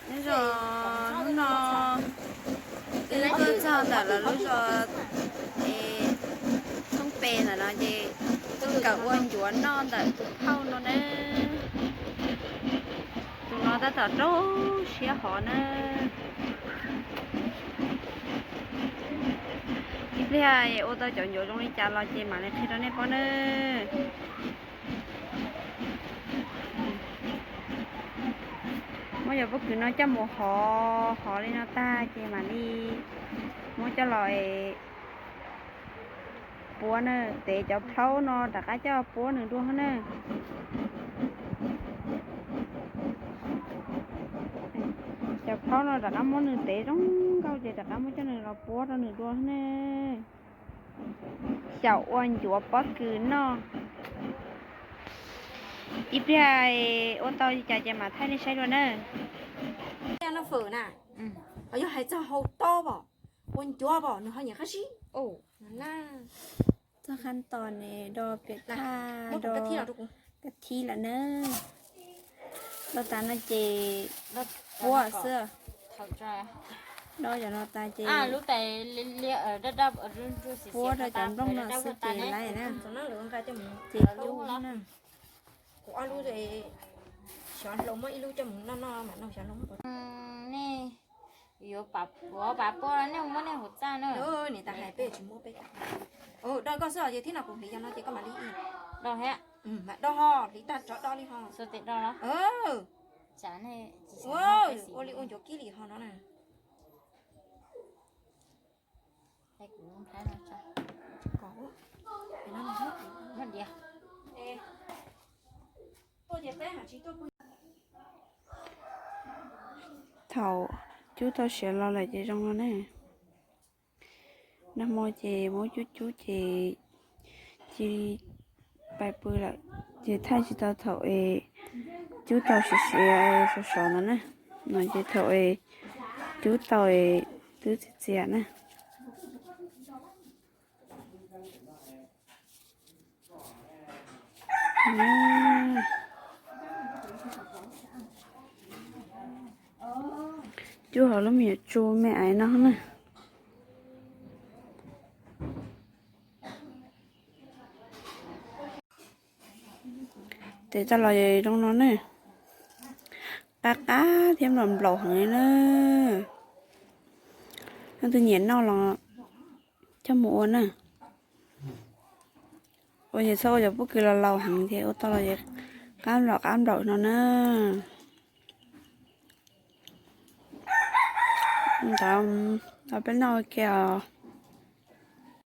Nyob zoo, hnub no wb tuaj txog ntawm lawv lub zos Thoob Pes ntawm no ces tuaj kawm ua ncuav noj ntawm tus phauj no na. Tus no tab tom rau siab hov na. Ib pliag ua tau cov ncuav zoo li cas los ces mam li qhia rau nej paub na. Muab cov pob kws no coj mus hov hov li no tag ces mam li muab coj los puab na, tev cov plhaub no rov qab coj puab nws dua na. Cov plhaub no rov qab muab nws tev zoo nkauj ces rov qab muab coj nws los puab rau nws dua na. Xyaum ua ncuav pob kws noj. Ib pliag ua tau li cas ces mam thaij nej saib dua na. Noj fawm na, yog hais txog hau taub pom, ua ncuav pom nws ho nyiam qab zib. Txoj qhab tos ne do piam thaj, do kab thib lawm na. Do tas no ces puab xwb. Do cov no tas ces puab rau cov nplooj no xwb ces lawm na. Ces cub na. Kuv ob lub xyov hlau muab ib lub coj mus noj noj mam noj xyov hlau muab. Nej yuav pav puab nej muab nej hauv txaj na. Niam tais hais peb tsis muab peb tag. Do koj xwb os, ces thib no kuv hliv cov no ces koj mam li ib. Do he. Mam do ho, hliv tag tsov do li ho. Ua li ua ncuav kib li ho no na. Thaum cub tau siav los lawm ces zoo no ne. Nag hmo ces muab cub cub ces cia li pais pw lawm, ces thaij tsis tau thaum es cub tau siav siav sov sov no na. No ces thaum es cub tau es twb txias txias na. Cub hauv lub me nyuam tsu me aiv no na. Tes tau los zoo no ne. Qab qab thiab nplaum nplaum heev li na. Leej twg nyiam noj los coj mus ua na. Ua ces txhob ua cov pob kws los laus heev ces ua tau los qab nplaum qab nplaum no na. Ntawd, peb noj ua ke os.